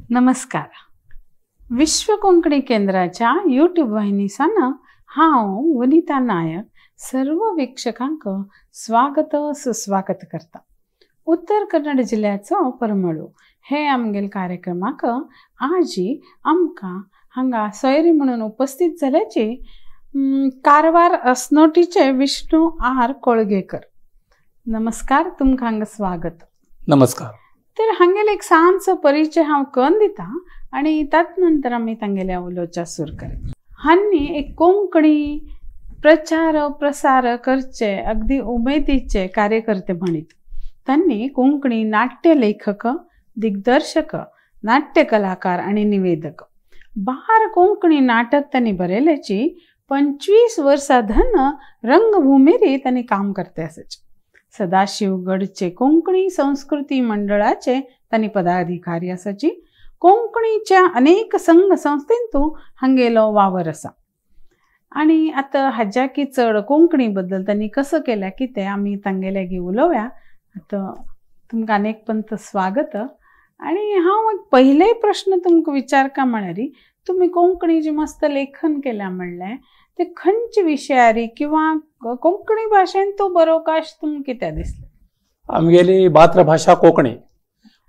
नमस्कार. विश्व कोंकणी केंद्राच्या यूट्यूब वाहिनीसान हांव वनिता नायक सर्व वीक्षकांक स्वागत सुस्वागत करता. उत्तर कन्नड जिल्ल्याचो परमळू हे आमगेल कार्यक्रमाक आजी आमकां हांगा सोयरी म्हणून उपस्थित जाल्याची कारवार अस्नोटीचे विष्णू आर कोळगेकर. नमस्कार, तुमकां हांगा स्वागत. नमस्कार. तर हांगेले एक ल्हानसो परिचय हांव करून दिता आनी तात नंतर आमी तांगेल्या उलोवच्या सुरू कर. हांणी एक कोंकणी प्रचार प्रसार करचे अगदी उमेदीचे कार्यकर्ते म्हणीत तांणी कोंकणी नाट्य लेखक, दिग्दर्शक, नाट्य कलाकार आनी निवेदक. 12 कोंकणी नाटक तांणी बरयल्याची 25 वर्सां धन रंगभूमीर तांणी काम करते आसाचे. सदाशिवगडचे कोंकणी संस्कृती मंडळाचे तांणी पदाधिकारी आसाची. कोंकणीच्या अनेक संघ संस्थेंतू हांगेलो वावर आसा. आनी आतां हाज्याकी चड कोंकणी बद्दल तांणी कसो केल्या कितें आमी तांगेले लागीं उलोवया. आतां तुमकां अनेक पंत स्वागत. आनी हांव एक पयले प्रश्न तुमकां विचारका म्हळ्यार तुमी कोंकणीचें मस्त लेखन केल्या म्हणलें ते खंयचे विशयारी किंवा कोंकणी भाशेन तो बरोवकाश तुमकां कित्याक दिसलें? आमगेली मातृभाशा कोंकणी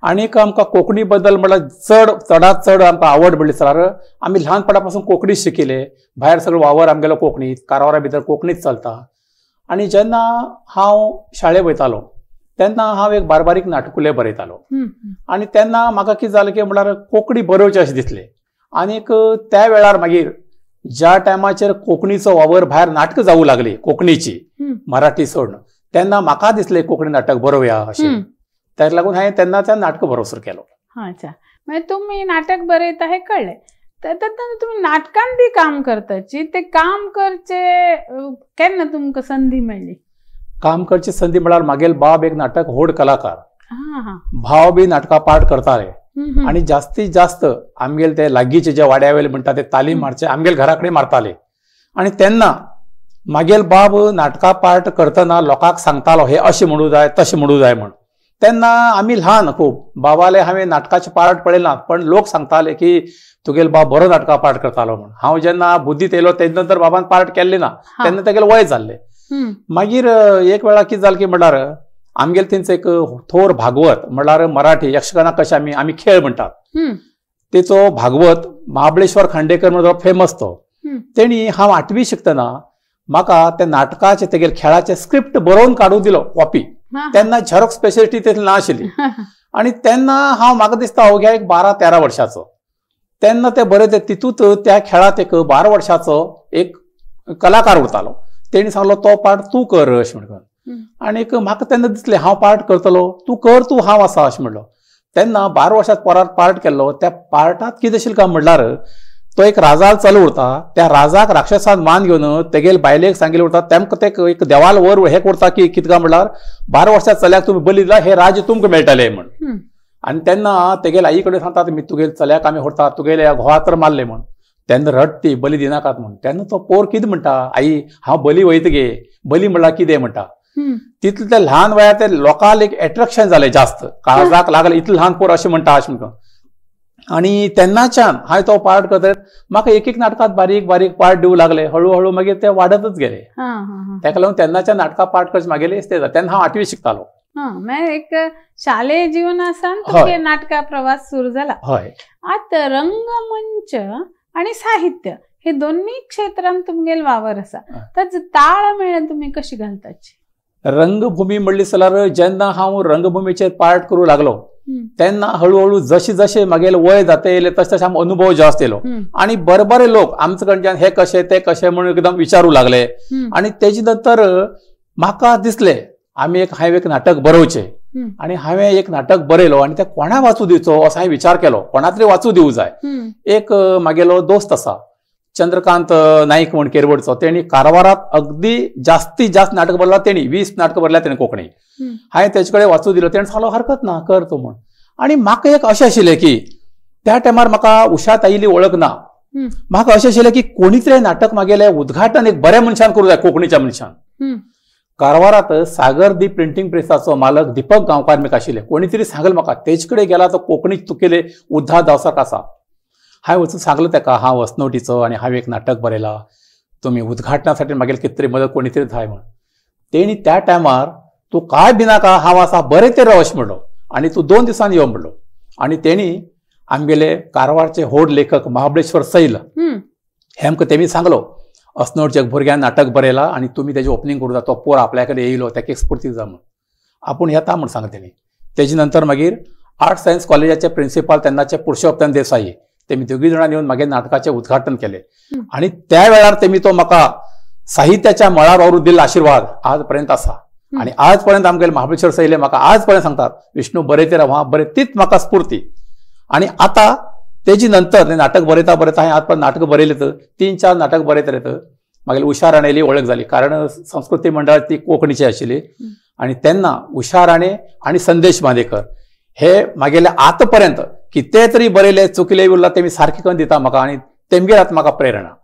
आनीक आमकां कोंकणी बद्दल म्हळ्यार चड चडांत चड आमकां आवड म्हणली जाल्यार आमी ल्हानपणा पासून कोंकणी शिकिले. भायर सगळो वावर आमगेलो कोंकणीत, कारवारा भितर कोंकणीच चलता. आनी जेन्ना हांव शाळेक वयतालो तेन्ना हांव एक बारीक बारीक नाटकुलें बरयतालो आनी तेन्ना म्हाका कितें जालें की म्हळ्यार कोंकणी बरोवचें अशें दिसलें. आनीक त्या वेळार मागीर ज्या टायमाचेर कोंकणीचो वावर भायर नाटकां जावूं लागली कोंकणीची मराठी सोडून, तेन्ना म्हाका दिसलें कोंकणी नाटक बरोवया अशें. ताका लागून हांवें तेन्नाच्यान नाटक बरोवंक सुरू केलो. अच्छा, म्हणजे तुमी नाटक बरयता हें कळ्ळें. तेन्ना तुमी नाटकान बी काम करताची, ते काम करचे केन्ना तुमकां संदी मेळ्ळी? काम करची संदी म्हळ्यार मागेल बाब एक नाटक व्हड कलाकार, भाव बी नाटकां पार्ट करताले आनी जास्तीत जास्त आमगेले ते लागींचे जे वाड्या वयले म्हणटा ते तालीम मारचे आमगेल घरा कडेन मारताले. आनी तेन्ना मागेल बाब नाटकां पार्ट करतना लोकांक सांगतालो हे अशें म्हणूं जाय तशें म्हणूं जाय म्हण. तेन्ना आमी ल्हान खूब, बाबाले हांवें नाटकाचे पार्ट पळयले ना, पण लोक सांगताले की तुगेल बाब बरो नाटकां पार्ट करतालो म्हण. हांव जेन्ना बुद्दीत येयलो तेजे नंतर बाबान पार्ट केल्ले ना, तेन्ना तेगेले वय जाल्लें. मागीर एक वेळा कितें जालें की म्हणल्यार आमगेले थंयच एक थोर भागवत म्हणल्यार मराठी यक्षगाना कशें आमी आमी खेळ म्हणटात तेचो भागवत महाबळेश्वर खांडेकर म्हणून फेमस तो, तेणी हांव 8वी शिकतना म्हाका त्या नाटकाचे तेगेले खेळाचे स्क्रिप्ट बरोवन काडून दिलो कॉपी. तेन्ना झेरॉक्स स्पेशलिटी तितली ना आशिल्ली. आनी तेन्ना हांव म्हाका दिसता अवघ्या एक 12-13 वर्साचो तेन्ना ते बरयते तितूंत त्या खेळांत एक 12 वर्साचो एक कलाकार उरतालो. तेणी सांगलो तो पार्ट तूं कर अशें म्हणून. आनीक म्हाका तेन्ना दिसलें हांव पार्ट करतलो, तूं कर, तूं हांव आसा अशें म्हणलो. तेन्ना 12 वर्सां पोरार पार्ट केल्लो. त्या पार्टांत कितें आशिल्लें काय म्हणल्यार तो एक राजाल चलो उरता, त्या राजाक राक्षसान मान घेवन तेगेल बायलेक सांगिल्लें उरता तेमकां ते एक देवाल वर हें करता की कितें काय म्हणल्यार 12 वर्सां चल्याक तुमी बली दिला हें राज्य तुमकां मेळटलें म्हण. आनी तेन्ना तेगेल आई कडेन सांगता तुमी तुगेल चल्याक आमी व्हरता, तुगेल्या घोवा तर मारलें म्हण. तेन्ना रडटी बली दिनाकात म्हण. तेन्ना तो पोर कितें म्हणटा, आई हांव बली वयता गे, बली म्हणल्यार कितें म्हणटा. तितले ते ल्हान वयार ते लोकांक एक एट्रेक्शन जालें जास्त, काळजाक लागलें इतलें ल्हान पोर अशें म्हणटा अशें म्हणटा. आनी तेन्नाच्यान हांवें तो पार्ट करत म्हाका एक एक नाटकांत बारीक बारीक पार्ट दिवं लागले, हळू हळू मागीर ते वाडतच गेले. ताका लागून तेन्नाच्यान नाटकां पार्ट करचे मागेले ते जाता. तेन्ना हांव 8वी शिकतालो. एक शालेय जीवनासान तुमगे नाटका प्रवास सुरू जाला. हय. आतां रंगमंच आनी साहित्य हे दोन्ही क्षेत्रांत तुमगेल वावर आसा, ताचो ताळमेळ तुमी कशी घालताची? रंगभूमी म्हणली जाल्यार जेन्ना हांव रंगभूमीचेर पार्ट करूं लागलो तेन्ना हळूहळू जशें जशें मागेले वय जाता येयलें तशें तशें आमकां अनुभव जास्त येयलो आनी बरे बरे लोक आमचे कडच्यान हे कशें ते कशें म्हणून एकदम विचारूं लागले. आनी तेजे नंतर म्हाका दिसलें आमी एक हांवें एक नाटक बरोवचें आनी हांवें एक नाटक बरयलो आनी तें कोणा वाचूं दिवचो असो हांवें विचार केलो, कोणा तरी वाचूं दिवं जाय. एक मागेलो दोस्त आसा चंद्रकांत नाईक म्हण केरवडचो, तेणी कारवारांत अगदी जास्तीत जास्त नाटक बरयला, तेणी 20 नाटकां बरयला तेणी कोंकणी. हांवें तेजे कडेन वाचूं दिलो, तेणें सांगलो हरकत ना कर तूं म्हण. आनी म्हाका एक अशें आशिल्लें की त्या टायमार म्हाका उषा ताईली वळख ना, म्हाका अशें आशिल्लें की कोणी तरी नाटक मागेलें उद्घाटन एक बऱ्या मनशान करूं जाय, कोंकणीच्या मनशान. कारवारात सागर दी प्रिंटींग प्रेसाचो मालक दीपक गांवकार मेक आशिल्ले, कोणी तरी सांगले म्हाका तेज कडेन गेला तो कोंकणी तुकेले उद्धार जावसाक आसा. हांवें वचून सांगलें ताका हांव असनोटीचो आनी हांवें एक नाटक बरयलां, तुमी उद्घाटनासाठी मागीर कितें तरी मदत कोणी तरी जाय म्हण. तेणी त्या टायमार तूं काय भिनाका, हांव आसा बरें ते राव अशें म्हणलो आनी तूं 2 दिसांनी यो म्हणलो. आनी तेणी आमगेले कारवारचे व्हड लेखक महाबळेश्वर सैल हे आमकां तेमी सांगलो असनोटच्या भुरग्यान नाटक बरयलां आनी तुमी तेजें ओपनींग करूं जाता, तो पोर आपल्या कडेन येयलो ताका एक स्फूर्ती जा म्हण, आपूण येता म्हण सांगलें तेणी. तेजे नंतर मागीर आर्ट सायन्स कॉलेजाचे प्रिन्सिपाल तेन्नाचे पुरुषोत्तम देसाई तेमी दोगी जाणांनी येवन मागीर नाटकाचें उद्घाटन केलें आनी त्या वेळार तेमी तो म्हाका साहित्याच्या मळार व्हरून दिल्लो आशिर्वाद आज पर्यंत आसा. आनी आज पर्यंत आमगेले महाबळेश्वर सैले म्हाका आज पर्यंत सांगतात विष्णू बरयते राव, हां बरें, तीच म्हाका स्फूर्ती. आनी आतां तेजी नंतर नाटक बरयता बरयता हांवें आजपर्यंत नाटक बरयलें तर 3-4 नाटक बरयत रायत मागीर उषा राणेली वळख जाली, कारण संस्कृती मंडळात ती कोंकणीची आशिल्ली आनी तेन्ना उषा राणे आनी संदेश बांदेकर हे मागेले आतां पर्यंत कितें तरी बरयले चुकले उरला तेमी सारकें करून दिता म्हाका आनी तेमगेर आतां म्हाका प्रेरणा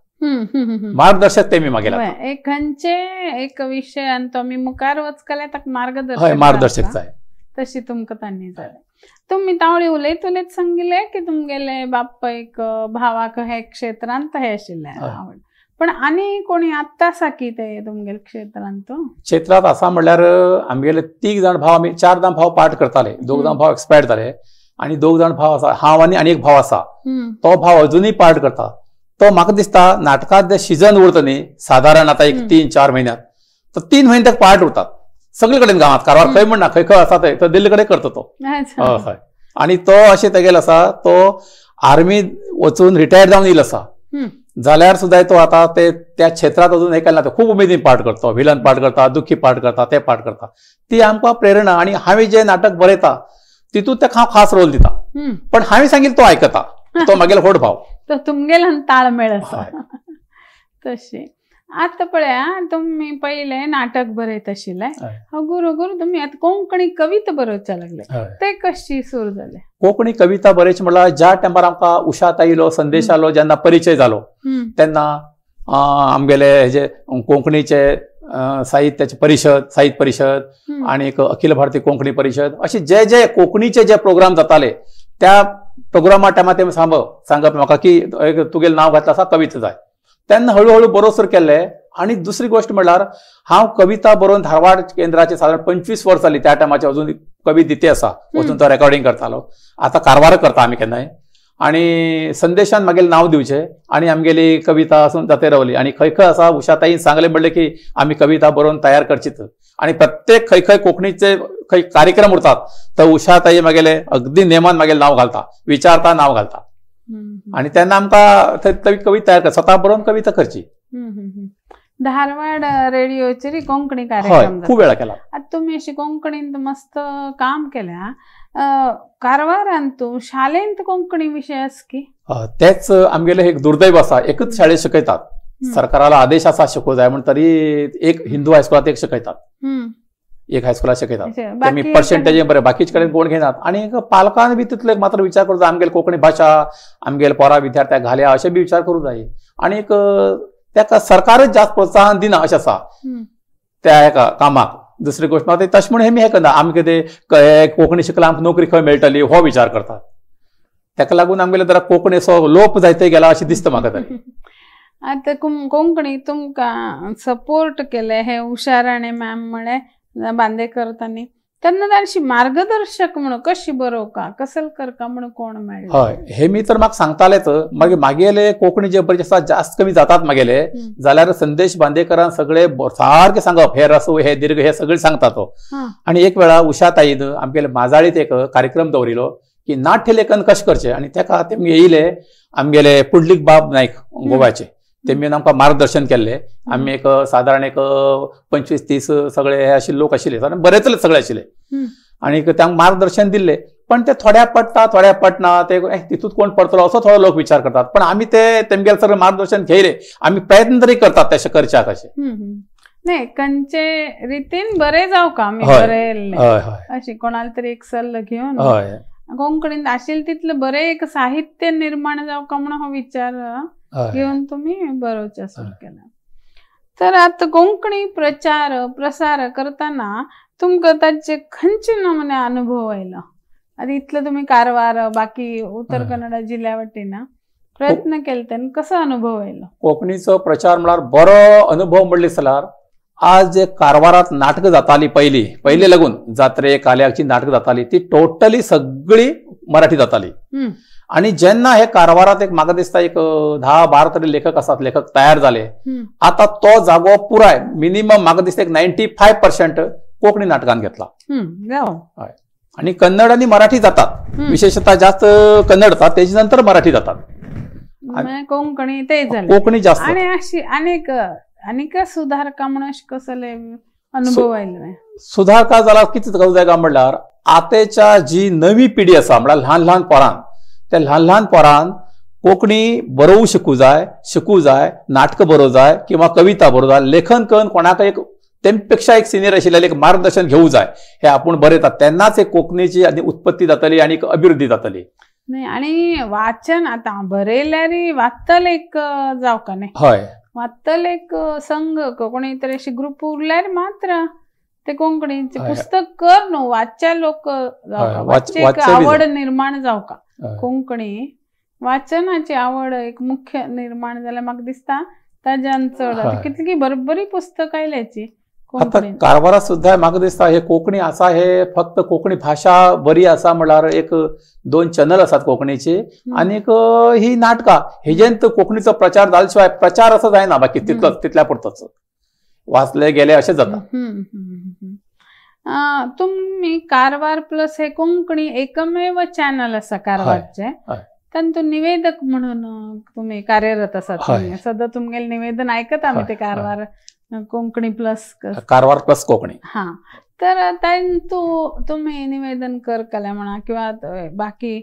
मार्गदर्शक तेमी मागेले. एक खंयचे एक विशय आनी तो आमी मुखार वचकले ताका मार्गदर्शक, हय मार्गदर्शक जाय तशी तुमकां तांणी जालें. तुमी तावळी उलयत उलयत सांगिल्लें की तुमगेले बापायक भावाक हे क्षेत्रांत हे आशिल्लें आवड, पण आनी कोणी आत्तां आसा की ते तुमगेले क्षेत्रांत? क्षेत्रांत आसा म्हणल्यार आमगेले 3 जाण भाव, आमी 4 जाण भाव पाठ करताले, 2 जाण भाव एक्सपायर्ड जाले आनी 2 जाण भाव आसा, हांव आनी आनी एक भाव आसा, तो भाव अजुनूय पाठ करता. तो म्हाका दिसता नाटकांत जे सिजन उरता न्ही सादारण आतां एक 3-4 म्हयन्यात, तर 3 म्हयने ताका पाठ उरतात सगळे कडेन गांवांत, कारवार खंय म्हणना खंय खंय आसा थंय तो दिल्ली कडेन करता तो. हय, आनी तो अशें तेगेलो आसा तो आर्मी वचून रिटायर्ड जावन येयलो आसा जाल्यार सुद्दां तो आतां ते त्या क्षेत्रांत अजून हे केलें ना, खूब उमेदीन पाठ करता, विलन पाठ करता, दुखी पाठ करता, ते पाठ करता, ती आमकां प्रेरणा. आनी हांवें जें नाटक बरयता तितूंत ताका हांव खास रोल दिता, पण हांवें सांगिल्लें तो आयकता, तो मागेलो व्हड भाव, तो तुमगेल्यान ताळमेळ आसा. तशें आतां पळया तुमी पयलें नाटक बरयत आशिल्लें, हगूर हगूर तुमी आतां कोंकणी कविता बरोवच्या लागले, ते कशी सुरू जाले? कोंकणी कविता बरयची म्हणल्यार ज्या टायमार आमकां उषा ताईलो संदेश आलो जेन्ना परिचय जालो तेन्ना आमगेले हेजे कोंकणीचे साहित्याचे परिशद, साहित्य परिशद आनी अखिल भारतीय कोंकणी परिशद अशे जे जे कोंकणीचे जे प्रोग्राम जाताले त्या प्रोग्रामा टायमार ते सांगप म्हाका की तुगेलें नांव घातलें आसा कविता जाय, तेन्ना हळूहळू बरोवंक सुरू केल्लें. आनी दुसरी गोश्ट म्हणल्यार हांव कविता बरोवन धारवाड केंद्राचे सादारण 25 वर्सां जालीं त्या टायमाचे अजून कवी दिते आसा, वचून तो रेकॉर्डिंग करतालो, आतां कारवार करता आमी केन्नाय. आनी संदेशान मागेलें नांव दिवचें आनी आमगेली कविता आसून जाते रावली. आनी खंय खंय आसा उषाताईन सांगलें म्हणलें की आमी कविता बरोवन तयार करचीच, आनी प्रत्येक खंय खंय कोंकणीचे खंय कार्यक्रम उरतात तर उषाताई मागेले अगदी नेमान मागेलें नांव घालता, विचारता, नांव घालता आनी तेन्ना आमकां थंय कविता तयार कर, स्वता बरोवन कविता करची. धारवाड रेडियोचेर कोंकणी कार्यक्रम खूब वेळा केला. आतां तुमी अशी कोंकणींत मस्त काम केल्या, कारवारांत तूं शाळेंत कोंकणी विशय आसा की? तेच आमगेलें एक दुर्दैव आसा, एकच शाळेत शिकयतात, सरकाराला आदेश आसा शिकोवंक जाय म्हण तरी एक हिंदू हायस्कुलांत एक शिकयतात, एक हायस्कुलात शिकयतात, तेमी पर्सेंटेज बरें, बाकीचे कडेन कोण घेनात. आनी पालकान बी तितले मात्र विचार करूं जाय आमगेले कोंकणी भाशा आमगेले पोरा विद्यार्थ्याक घाल्या अशें बी विचार करूं जाय. आनी ताका सरकारच जास्त प्रोत्साहन दिना अशें आसा त्या एका कामाक. दुसरी गोश्ट मात तशें म्हूण हेमी हें करना, आमी कितें कोंकणी शिकला आमकां नोकरी खंय मेळटली हो विचार करतात, ताका लागून आमगेले जरा कोंकणी असो लोप जायते गेला अशें दिसता म्हाका तरी. आतां कोंकणी तुमकां सपोर्ट केले हे उषा राणे मॅम म्हळें बांदेकर तांणी, तेन्ना तांची मार्गदर्शक म्हणून कशी बरोवका कसल करका म्हणून कोण मेळ्ळें? हय, हे मी तर म्हाका सांगतालेच. मागीर मागेले कोंकणी जे बरें आसा जास्त कमी जातात मागेले जाल्यार संदेश बांदेकरान सगळे सारकें सांगप, हे रसव हे दीर्घ हे सगळे सांगता तो. आनी एक वेळा उषा ताईन आमगेले माजाळीत एक कार्यक्रम दवरिलो की नाट्यलेखन कशें करचें, आनी ताका तेमगे येयले आमगेले पुंडलीक बाब नायक गोव्याचे, तेमी आमकां मार्गदर्शन केल्लें. आमी एक सादारण एक 25-30 सगळे हे आशिल्ले लोक आशिल्ले, सादारण बरेच सगळे आशिल्ले आनी तांकां मार्गदर्शन दिल्लें. पण ते थोड्या पडटा थोड्या पडना, ते तितूंत कोण पडतलो असो थोडो लोक विचार करतात, पण आमी ते तेमगेले सगळें मार्गदर्शन घेयले, आमी प्रयत्न तरी करतात तशें करच्याक. अशें नाही कंचे रितीन बरें जावं का आमी बरयल्लें अशें कोणाला तरी एक सल्लो घेवन कोंकणींत आशिल्लें तितलें बरें एक साहित्य निर्माण जावं का म्हणून हो विचार घेवन तुमी बरोवचें सुरू केलां. तर आता कोंकणी प्रचार प्रसार करताना तुमकां ताचे खंयचे नमुने अनुभव आयलो? आनी इतले तुमी कारवार बाकी उत्तर कन्नडा जिल्ल्या वटेन प्रयत्न केले तेन्ना कसो अनुभव आयलो? कोंकणीचो प्रचार म्हळ्यार बरो अनुभव म्हणले जाल्यार आज जे कारवारात नाटकां जाताली पयलीं पयलीं लागून जात्रे काल्याची नाटकां जाताली ती टोटली सगळी मराठी जाताली. आणि जेन्ना हे कारवारात एक म्हाका दिसता एक 10-12 तरी लेखक आसात, लेखक तयार जाले. आता तो जागो पुराय मिनिमम म्हाका दिसता एक 95% कोंकणी नाटकान घेतला. आणि कन्नड आणि मराठी जातात, विशेषतः जास्त कन्नड जातात, त्याच्या नंतर मराठी जातात, कोंकणी ते झाले कोंकणी जास्त. आणि अशी अनेक अनेक सुधारका म्हणून कसले अनुभव आयले? सुधारका जाला कितें जाय काय म्हणल्यार आतांच्या जी नवी पिढी आसा म्हळ्यार ल्हान ल्हान पोरांक, त्या ल्हान ल्हान पोरान कोंकणी बरोवंक शिकूं जाय, शिकूं जाय, नाटकां बरोवंक जाय किंवा कविता बरोवंक जाय, लेखन करून कोणाक एक तेम पेक्षा एक सिनियर आशिल्ल्यान एक मार्गदर्शन घेवंक जाय. हे आपूण बरयतात तेन्नाच एक कोंकणीची आनी उत्पत्ती जातली आनी एक अभिवृद्धी जातली. न्ही आनी वाचन आतां बरयल्यार वाचतले एक जावका न्ही, हय वाचतले एक संघ कोणी तरी अशी ग्रुप उरल्यार मात्र ते कोंकणीचे पुस्तक कर न्हू वाचच्या लोक जावका, आवड निर्माण जावका, कोंकणी वाचनाची आवड एक मुख्य निर्माण जाल्यार म्हाका दिसता ताज्यान चड कितली बरोबरी पुस्तक आयल्याची. आता कारवारात सुद्धा म्हाका दिसता हे कोंकणी आसा, हे फक्त कोंकणी भाशा बरी आसा म्हणल्यार एक 2 चॅनल आसात कोंकणीची आनीक ही नाटकां हेजेन कोंकणीचो प्रचार जाल्या शिवाय प्रचार असो जायना, बाकी तितलोच तितल्या पुरतोच वाचले गेले अशें जाता. तुमी कारवार प्लस हे कोंकणी एकमेव चॅनल आसा कारवारचे, तातूंत निवेदक म्हणून तुमी कार्यरत आसात, सदां तुमगेलें निवेदन आयकता आमी ते कारवार कोंकणी प्लस, कारवार प्लस कोंकणी. हा तर तातूंत तुमी निवेदन करतले म्हणा किंवा बाकी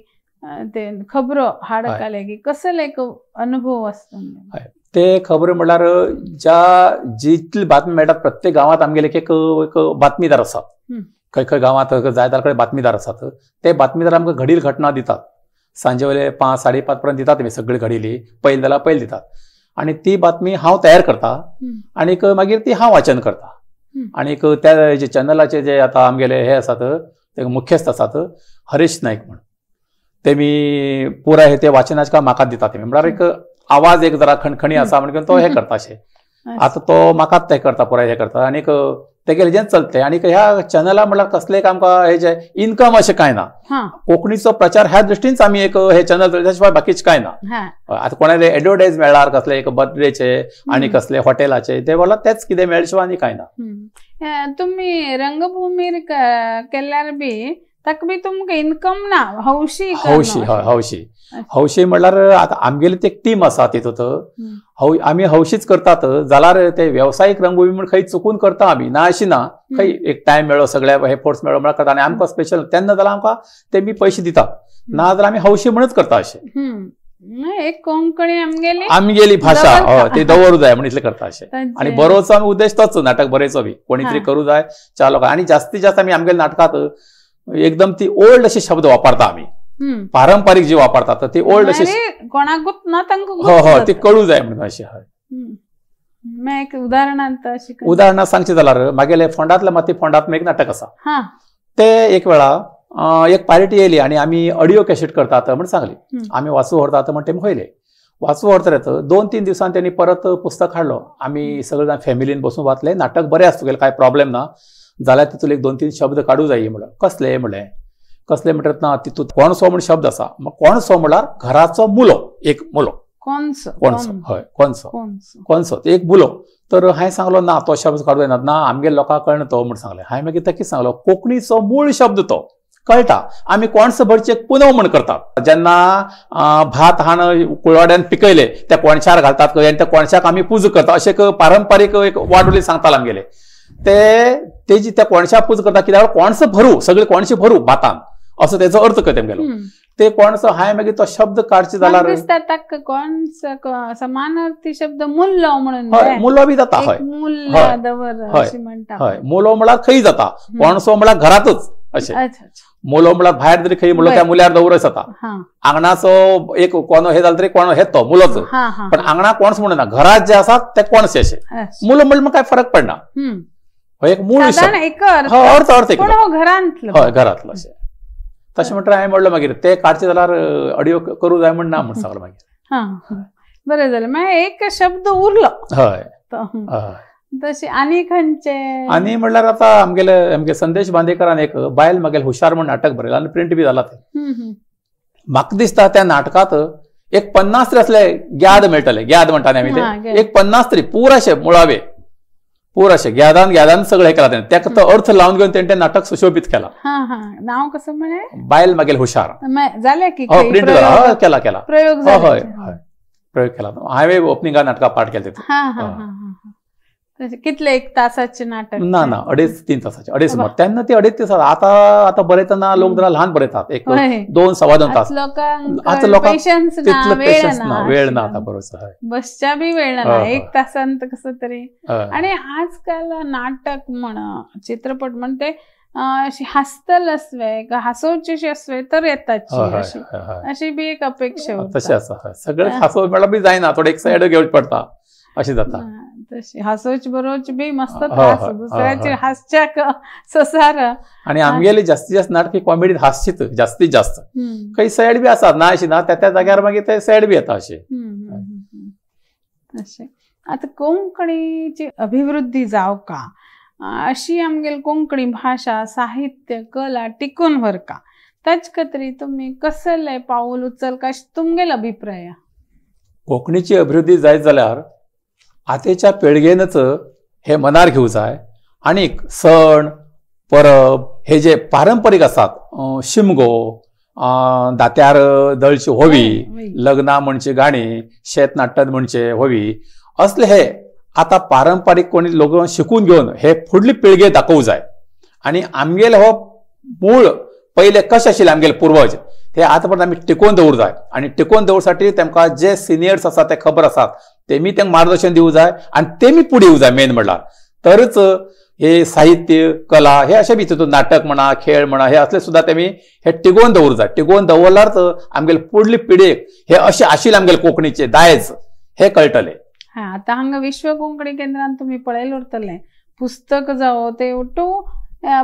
ते खबरो हाडटले की कसले एक अनुभव आसता? ते खबरो म्हणल्यार ज्या जितली बातमी मेळटा प्रत्येक गांवांत आमगेले एक एक बातमीदार आसात, खंय खंय गांवांत जाय त्या कडेन बातमीदार आसात, ते बातमीदार आमकां घडील घटना दितात, सांजे वेळे 5 साडे 5 पर्यंत दितात तेमी सगळी घडिली पयली जाल्यार पयली दितात आनी ती बातमी हांव तयार करता आनीक मागीर ती हांव वाचन करता. आनीक त्या जे चॅनलाचे जे आतां आमगेले हे आसात ते मुख्यस्थ आसात हरीश नायक म्हण, तेमी पुराय हे ते वाचनाचे काम म्हाका दितात. तेमी म्हळ्यार एक आवाज एक जरा खणखणी आसा म्हणून तो हे करता अशें, आतां तो म्हाकाच ते करता पुराय हे करता आनीक तेगेले हेजेन चलते. आनीक ह्या चॅनला म्हळ्यार कसलें आमकां हे जे इनकम अशें कांय ना, कोंकणीचो प्रचार ह्या दृश्टीनच आमी एक हे चॅनल चलयता, शिवाय बाकीच कांय ना. आतां कोणाले एडवर्टायज मेळ्ळार कसले एक बर्थडेचे आनी कसले हॉटेलाचे ते म्हणल्यार तेच कितें मेळ्ळे शिवाय आनी कांय ना. तुमी रंगभूमीर केल्यार बी ताका बी तुमकां इनकम ना, हौशी हौशी हय हौशी हौशी म्हणल्यार आतां आमगेली ती एक टीम आसा तितूंत आमी हौशीच करतात जाल्यार ते वेवसायीक रंगभूमी म्हण खंय चुकून करता आमी, ना अशी ना, खंय एक टायम मेळ्ळो सगळ्या एफोर्ट्स मेळ्ळो म्हळ्यार करता आनी आमकां स्पेशल तेन्ना जाल्यार आमकां तेमी पयशे दितात, ना जाल्यार आमी हौशी म्हणूच करता अशें. एक कोंकणी आमगेली आमगेली भाशा हय ती दवरूं जाय म्हण इतलें करता अशें. आनी बरोवचो आमी उद्देश तोच, नाटक बरयचो बी कोणी तरी करूं जाय चार लोकांक. आनी जास्तीत जास्त आमी आमगेल्या नाटकांत एकदम ती ओल्ड असे शब्द वापरता आमी, पारंपरिक जी वापरतात ती ओल्ड असे कोणाकूच ना तांकां हो हो ती कळू जाय म्हणून अशें. हय एक उदाहरणांत उदाहरणां सांगचें जाल्यार मागेले फोंडांतले माती फोंडांत एक नाटक आसा, ते एक वेळा एक पार्टी येयली आनी आमी ऑडियो कॅसेट करतात म्हण सांगली, आमी वाचू व्हरतात म्हण ते वयले वाचू व्हरतरेत 2-3 दिवसान त्यांनी परत पुस्तक हाडलो, आमी सगळे जाण फॅमिलीन बसून वाचले, नाटक बरें आसा तुगेलें कांय प्रॉब्लेम ना, जाल्यार तितूंत एक 2-3 शब्द काडूं जाय म्हणून. कसले म्हणलें कसले म्हणटात ना तितूंत कोणसो म्हण शब्द आसा, मग कोणसो म्हणल्यार घराचो मुलो, एक मुलो कोणसो कोणसो हय कोणसो कोणसो एक मुलो. तर हांवें सांगलो ना तो शब्द काडूं येना, ना आमगेले लोकांक कळना तो म्हण सांगलें. हांवें मागीर ताका सांगलो कोंकणीचो मूळ शब्द तो कळटा, आमी कोणसो भरचे पुनव म्हण करतात, जेन्ना भात हाण कुळवाड्यान पिकयले त्या कोणशार घालतात आनी त्या कोणशाक आमी पुजा करता, अशें एक पारंपारीक एक वाडवली सांगताले आमगेले. ते तेजी त्या कोणशाक पूज करता कित्याक कोणसो भरू सगळे कोणशे भरू भातान असो तेजो अर्थ करता आमगेलो. ते कोणसो हांवें मागीर तो शब्द काडचे जाल्यार समानार्थी शब्द मुल्लो म्हणून, हय मुलो बी जाता, हय हय मुलो म्हळ्यार खंय जाता, कोणसो म्हळ्यार घरातच. अशें. मुलो म्हळ्यार भायर जरी खंय मुलो त्या मुल्यार दवरच जाता. आंगणाचो एक कोणो हे जालो तरी कोणो हे तो मुलोच, पण आंगणा कोणच म्हणना, घरात जे आसा ते कोणशे अशे मुलो म्हणल्यार काय फरक पडना. हो एक मूळ अर्थ अर्थ घरांतलो, हय घरांतलो अशें. तशें म्हणटा हांवें म्हणलो मागीर ते काडचे जाल्यार ऑडियो करूं जाय म्हण ना म्हण सांगलो मागीर. बरें जालें, मागीर एक शब्द उरलो. हय. तशें आनी खंयचे आनी म्हणल्यार आतां आमगेले आमगे संदेश बांदेकरान एक बायल मागेल हुशार म्हण नाटक बरयलां आनी प्रिंट बी जाला तें. म्हाका दिसता त्या नाटकांत एक 50 तरी असले ग्याद मेळटले. ग्याद म्हणटा न्ही आमी ते, एक 50 तरी पुराशे मुळावे पुराशे ग्यादान ग्यादान सगळें हे केलां तेणें, तेका तो अर्थ लावन घेवन तेणें तें नाटक सुशोभीत केलां. नांव कसं म्हळें? बायल मागेल हुशार. जालें की प्रिंट जाला, केला केला प्रयोग. हय हय प्रयोग केला. हांवें ओपनिंगा नाटका पार्ट केलें तितून. कितले एक तासाचे नाटक? ना ना 2.5-3 तासाचे, 2.5 सुमार तेन्ना ती 2.5-3 तास. आता आता बरयतना लोक जरा ल्हान बरयतात, एक 2-2.25 तास. आतां लोकांक तितलो पेशन्स ना, वेळ ना आता बरोबर, बसच्या बी वेळ ना, 1 तासांत कसं तरी. आणि आजकाल नाटक म्हण चित्रपट म्हण ते अशी हासतल असवे हासोवची असवे तर येतात अशी बी एक अपेक्षा. तशें आसा, सगळें हासोवप म्हळ्यार बी जायना, थोडे एक सायड घेवचें पडटा अशें जाता. तशी हासोच बरोच बी मस्त त्रास, दुसऱ्याचे हासच्याक ससार. आणि आमगेली जास्तीत जास्त नाटकी कॉमेडी हासचीत जास्तीत जास्त, काही सॅड बी आसा ना अशी ना, त्या त्या जाग्यार मागीर ते सॅड बी येता अशें. तशें आतां कोंकणीची अभिवृद्धी जावका अशी आमगेली कोंकणी भाशा साहित्य कला टिकून व्हरका ताचे खातीर तुमी कसले पावल उचलका अशें तुमगेलो अभिप्राय? कोंकणीची अभिवृद्धी जायत जाल्यार आतांच्या पिळगेनच हे मनार घेवंक जाय. आनीक सण परब हे जे पारंपरीक आसात, शिमगो, दात्यार दळची होवी, लग्नां म्हणची गाणी, शेत नाट्टन म्हणचे होवी, असले हे आतां पारंपारीक कोणी लोक शिकून घेवन हे फुडली पिळगे दाखोवंक जाय. आनी आमगेले हो मूळ पयले कशें आशिल्ले आमगेले पुर्वज ते आतां पर्यंत आमी टिकोवन दवरूंक जाय. आनी टिकोवन दवरसाठी तेमकां जे सिनियर्स आसात ते खबर आसात तेमी तेंकां मार्गदर्शन दिवंक जाय आनी तेमी फुडें येवंक जाय मेन म्हणल्यार. तरच हे साहित्य कला हे अशें बी तितून नाटक म्हणा खेळ म्हणा हे असले सुद्दां तेमी हे टिगोवन दवरूंक जाय. टिगोवन दवरल्यारच आमगेले फुडले पिळगेक हे अशें आशिल्लें आमगेले कोंकणीचें दायज हे कळटलें. आतां हांगा विश्व कोंकणी केंद्रान तुमी पळयलें उरतलें पुस्तक जावं ते ओटू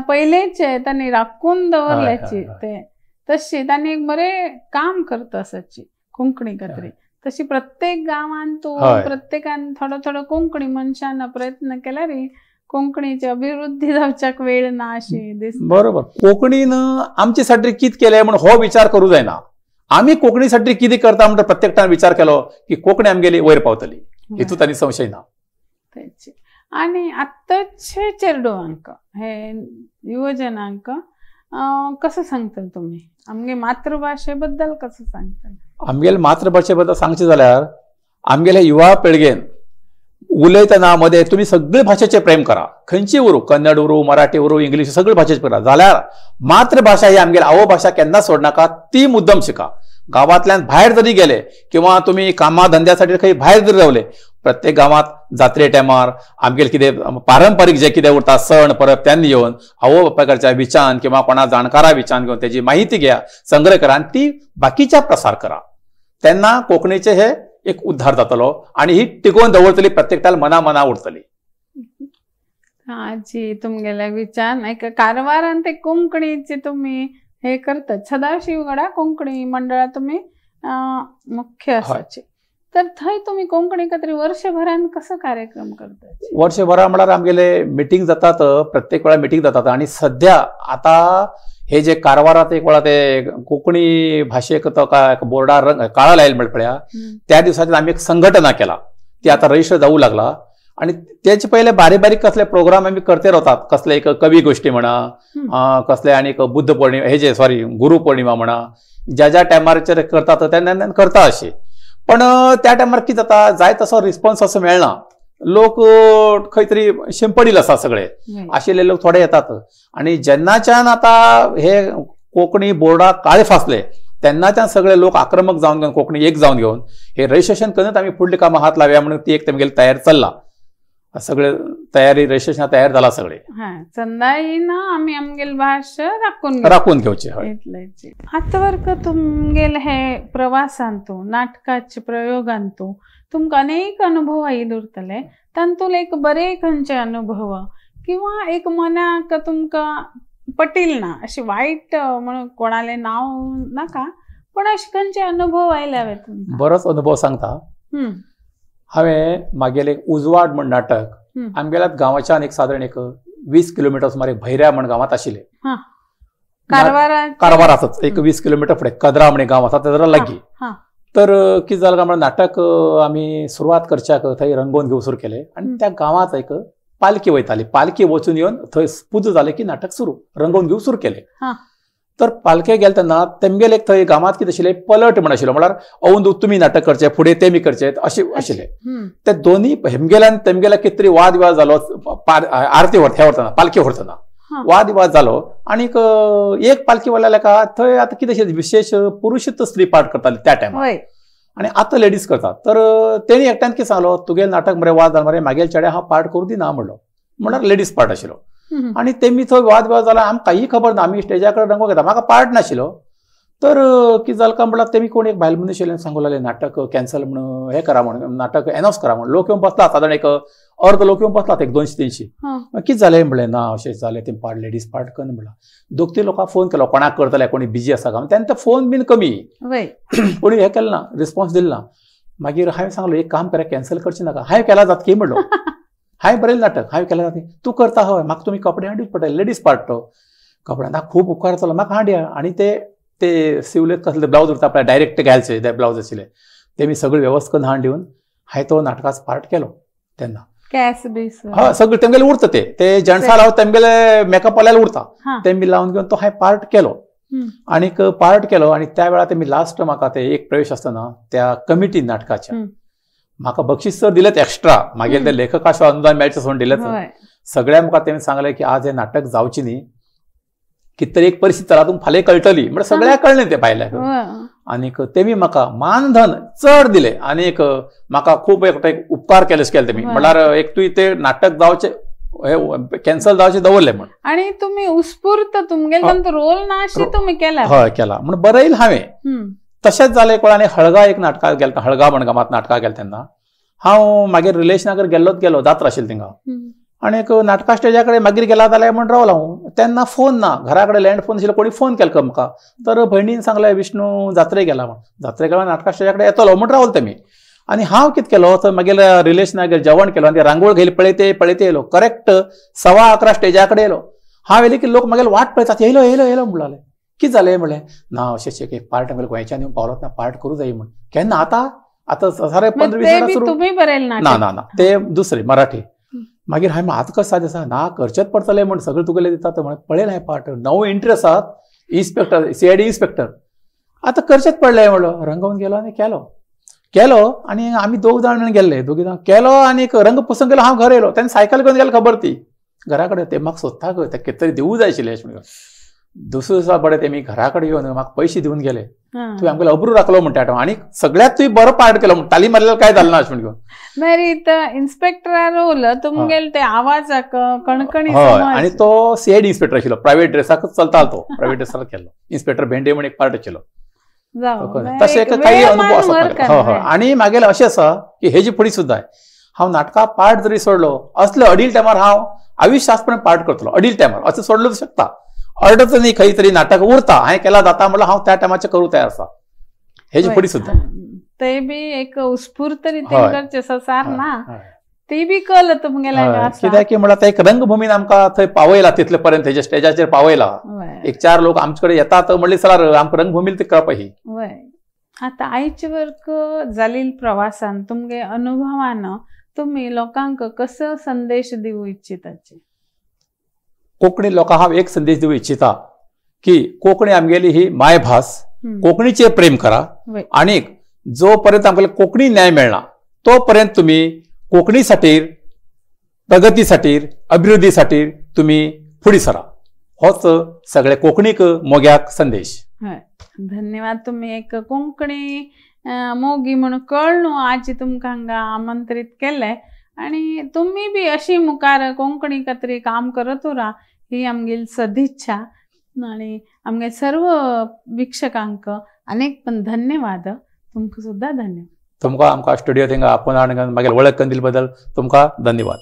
पयलेचे तांणी राखून दवरल्याची ते तशी तांणी एक बरें काम करता आसाची कोंकणी खातीर. तशी प्रत्येक गांवांत तूं प्रत्येकान थोडो थोडो कोंकणी मनशान प्रयत्न केल्यार कोंकणीची अभिवृद्धी जावच्याक वेळ ना अशी दिसता. बरोबर, कोंकणीन आमचे साठी कितें केलें म्हण हो विचार करूं जायना. आमी कोंकणी साठी कितें करता म्हणटा प्रत्येकान विचार केलो की कोंकणी आमगेली वयर पावतली, हितूंत आनी संशय ना. आनी आत्ताचे चेडवांक हे युवजनांक कसं सांगतले तुमी आमगे मातृभाशे बद्दल कसं सांगतले? आमगेले मातृभाशे बद्दल सांगचें जाल्यार आमगेले युवा पिळगेन उलयतना मदें तुमी सगळे भाशेचें प्रेम करा, खंयची उरूं, कन्नड उरूं, मराठी उरूं, इंग्लीश, सगळे भाशेचें करा. जाल्यार मातृभाशा ही आमगेली आवय भाशा केन्ना सोडनाका, ती मुद्दम शिका. गांवांतल्यान भायर जरी गेले किंवा तुमी कामा धंद्यासाठी खंय भायर जरी रावले, प्रत्येक गांवांत जात्रे टायमार आमगेले कितें पारंपारीक जे कितें उरता सण परब तेन्ना येवन आवय बापायकडच्या विचान किंवा कोणा जाणकारा विचान घेवन तेजी माहिती घेया, संग्रह करा आनी ती बाकीच्या प्रसार करा. तेन्ना कोंकणीचे हे एक उद्धार जातलो आनी ही टिकोवन दवरतली, प्रत्येकट्याल मना मना उरतली. आजी तुमगेल्या विचार एक कारवारान ते कोंकणीचे तुमी हे करतात, सदाशिवगडा कोंकणी मंडळात तुमी मुख्य आसाचे, तर थंय तुमी कोंकणी खातीर वर्षभरान कसो कार्यक्रम करतात? वर्षभरा म्हळ्यार आमगेले मिटींग जातात, प्रत्येक वेळा मिटींग जातात. आनी सद्या आतां हे जे कारवारात एक वेळा ते कोंकणी भाशेक तो काय बोर्डार रंग काळा लायल म्हळ्यार पळया, त्या दिवसाच्यान आमी एक संघटना केला, ती आतां रजिस्टर जावूं लागला. आनी तेचे पयले बारीक बारीक कसले प्रोग्राम आमी करते रावतात, कसले एक कवी गोश्टी म्हणा, कसले आनी बुद्ध पौर्णिमा हे जे सॉरी गुरु पौर्णिमा म्हणा, ज्या ज्या टायमाचेर करतात तेन्ना करता अशी. पण त्या टायमार कितें जाता, जाय तसो रिस्पॉन्स असो मेळना, लोक खंय तरी शिंपडील आसा सगळे आशिल्ले लोक थोडे येतात. आनी जेन्नाच्यान आतां हे कोंकणी बोर्डाक काळे फासले तेन्नाच्यान सगळे लोक आक्रमक जावन घेवन कोंकणी एक जावन घेवन हे रजिस्ट्रेशन करूनच आमी फुडली कामां हात लावया म्हणून ती एक तेमगेली तयार चल्ला. सगळे तयारी रजिस्ट्रेशन तयार जाला सगळे. चंदाई ना आमी आमगेल भाश राखून राखून घेवचे. आतां वर्क तुमगेल हे प्रवासांतू नाटकाचे प्रयोगांतू तुमकां अनेक अनुभव आयिल्ले उरतले, तातूंत एक बरे खंयचे अनुभव किंवा एक मनाक तुमकां पटील ना अशी वायट म्हणून कोणाले नाव नाका पण अशे खंयचे अनुभव आयले हांवें तुमकां? बरोच अनुभव सांगता. हांवें मागेले एक उजवाड म्हण नाटक आमगेल्या गांवाच्यान एक सादारण एक 20 किलोमिटर सुमार एक भैऱ्या म्हण गांवांत आशिल्ले, कारवाराचोच एक 20 किलोमिटर फुडें कदरा म्हण गांव आसा तेजरा लागीं. तर कितें जालें काय म्हळ्यार नाटक आमी सुरवात करच्याक थंय रंगोवन घेवंक सुरू केलें आनी त्या गांवांत एक पालखी वयताली, पालखी वचून येवन थंय पुजा जालें की नाटक सुरू रंगोवन घेवंक सुरू केलें. तर पालखे गेले तेन्ना तेमगेले एक थंय गांवांत कितें आशिल्लें पलट म्हण आशिल्लो, म्हळ्यार अंदू तुमी नाटक करचें फुडें तेमी करचें अशें आशिल्लें. ते दोनी हेमगेल्या आनी तेमगेल्या कितें तरी वाद विवाद जालो, आरती व्हरतना पालखी व्हरतना वाद विवाद जालो आनीक एक पालखी वाल्याक थंय आतां कितें आशिल्लें विशेश पुरुशूच स्त्री पाठ करताले त्या टायमार आनी आतां लेडीज करतात. तर तेणी एकट्यान कितें सांगलो, तुगेलें नाटक मरे वाद जालो मरे मागेल चेड्या हांव पार्ट करूं दिना म्हणलो, म्हळ्यार लेडीज पार्ट आशिल्लो. आनी तेमी थंय वाद विवाद जाला, आमकां कांय खबर ना, आमी स्टेजा कडेन रंगोवंक घेता, म्हाका पार्ट नाशिल्लो. तर कितें जालें काय म्हणल्यार तेमी कोण एक बायल मनीस आशिल्ले सांगूंक लागले नाटक कॅन्सल म्हण हें करा म्हण नाटक एनावन्स करा म्हण. लोक येवन बसला सादारण एक अर्द लोक येवन बसलात एक 200-300. कितें जालें म्हणलें ना अशें जालें तें पार्ट लेडीज पार्ट कर म्हणलां. 2-3 लोकांक फोन केलो कोणाक करतले कोणी बिजी आसा काय, तेन्ना फोन बीन कमी कोणी हें केलें ना, रिस्पॉन्स दिलो ना. मागीर हांवें सांगलो एक काम करा कॅन्सल करचें नाका, हांवें केला जातकी म्हणलो, हांवें बरयलें नाटक हांवें केलां जातकी, तूं करता हय म्हाका तुमी कपडे हाडूच पडटले लेडीज पार्ट तो कपडे म्हाका खूब उपकार जालो म्हाका हाडया. आनी ते ते सिवले कसले ब्लावज उरता आपल्या डायरेक्ट घालचे ते ब्लावज आशिल्ले ते मी सगळे व्यवस्था करून हाडून दिवन हांवें तो नाटकाचो पार्ट केलो तेन्ना. हय सगळे तेमगेले उरता ते ते जेंट्सा लावन तेमगेले मेकअप वाल्याला उरता ते मी लावन घेवन तो हांवें पार्ट केलो आनीक पार्ट केलो. आनी त्या वेळार तेमी लास्ट म्हाका ते एक प्रवेश आसतना त्या कमिटी नाटकाच्या म्हाका बक्षीस सर दिलेत एक्स्ट्रा, मागीर ते लेखकाचें अनुदान मेळचें सोडून दिलें सगळ्या म्हाका तेमी सांगलें की आज हें नाटक जावचें न्ही, कितें तरी एक परिस्थिती चला तुमकां फाल्यां कळटली म्हळ्यार सगळ्याक कळ्ळें तें भायल्याक. आनीक तेमी म्हाका मानधन चड दिलें आनीक म्हाका खूब एक उपकार केले केले तेमी, म्हळ्यार एक तुवें तें नाटक जावचें कॅन्सल जावचें दवरलें म्हण. आनी तुमी उत्स्फूर्त तुमगेलो तांचो रोल ना अशें तुमी केला. हय केला म्हण बरयलें हांवें. तशेंच जालें कोण आनी हळगा एक नाटकाक गेलो, हळगा म्हण गांवांत नाटकाक गेलें तेन्ना हांव मागीर रिलेशनाक गेल्लोच गेलो जात्रा आशिल्ली थिंगा आनी नाटका स्टेजा कडेन मागीर गेला जाल्यार म्हण रावलो हांव. तेन्ना फोन ना, घरा कडेन लँड फोन आशिल्लो, कोणी फोन केलो म्हाका तर भयणीन सांगलें विष्णू जात्रेक गेला म्हण, जात्रेक गेला नाटका स्टेजा कडेन येतलो म्हण रावलो तेमी. आनी हांव कितें केलो तर मागीर रिलेशनाक जेवण केलो आनी रांगोळ घेयली पळयते पळयते येयलो करेक्ट 11:15 स्टेजा कडेन येयलो. हांव येयलें की लोक मागीर वाट पळयतात येयलो येयलो येयलो म्हणलें. कितें जालें म्हणलें ना अशें एक पार्ट आमगेले गोंयच्यान येवन पावलोच ना, पार्ट करूं जाय म्हण. केन्ना आतां आतां सारे 15-20 सुरू ना ना ना ते दुसरे मराठी. मागीर हांवें आतां कशें सादें आसा ना करचेंच पडटलें म्हण सगळें तुगेलें दिता म्हण पळयलें हांवें पार्ट 9 एंट्री आसात इन्स्पेक्टर CID inspector आतां करचेंच पडलें म्हणलो. रंगोवन गेलो आनी केलो केलो आनी आमी 2 जाण गेल्ले, 2 जाण केलो आनी रंग पुसून गेलो. हांव घर येयलो तेन्ना सायकल घेवन गेलो खबर ती घरा कडेन ते म्हाका सोदता गो ते कितें तरी दिवूं जाय आशिल्लें अशें म्हणून. दुसरे दिसा बरें तेमी घरा कडेन येवन म्हाका पयशे दिवन गेले, तुवें आमगेलो अब्रू राखलो म्हणटा आनी सगळ्यांत तुवें बरो पार्ट केलो म्हण ताली मारल्यार काय जालें ना अशें म्हणून. मागीर इन्स्पेक्टरा रोल तुमगेले ते आवाजाक कणकणी. हय आनी तो CID inspector आशिल्लो, प्रायवेट ड्रेसाकच चलतालो तो, प्रायवेट ड्रेसाक केल्लो इन्स्पेक्टर भेंडे म्हण एक पार्ट आशिल्लो. तशें काही अनुभव आसा. हय हय आनी मागीर अशें आसा की हेजी फुडें सुद्दां हांव नाटका पार्ट जरी सोडलो असले अडील टायमार हांव आयुश्यासपण पार्ट करतलो, अडील टायमार अशें सोडलो शकता, अडचणी खंय तरी नाटक उरता हांवें केला जाता म्हणल्यार हांव त्या टायमाचें करूं तयार आसा. हेजी फुडें सुद्दां ते बी एक उत्स्फूर्त रितीन करचें संवसार ना ती बी कल तुमगेल्या कित्याक की म्हणल्यार एक रंगभूमीन आमकां थंय पावयला तितले पर्यंत हेजे स्टेजाचेर पावयला, एक 4 लोक आमचे कडेन येतात म्हणले सर आमकां रंगभूमीन ती कळप ही. आतां आयचे वर्क जालील प्रवासान तुमगे अनुभवान तुमी लोकांक कसो संदेश दिवं इच्छिताचे? कोंकणी लोकांक हांव एक संदेश दिवं इच्छिता की कोंकणी आमगेली ही मायभास, कोंकणीचेर प्रेम करा आनी जो पर्यंत आमकां कोंकणी न्याय मेळना तो पर्यंत तुमी कोंकणी खातीर, प्रगती खातीर, अभिवृद्धी खातीर तुमी फुडें सरा. होच सगळे कोंकणीक मोग्याक संदेश. धन्यवाद. तुमी एक कोंकणी मोगी म्हणून कळ्ळो आज तुमकां हांगा आमंत्रीत केलें आनी तुमी बी अशी मुखार कोंकणी खातीर काम करत उरा ही आमगेली सदिच्छा आनी आमगे सर्व वीक्षकांक अनेक पण धन्यवाद. तुमकां सुद्दां धन्यवाद. तुमकां आमकां स्टुडियो थिंगा आपोवन हाडून मागीर वळख कंदील बद्दल तुमकां धन्यवाद.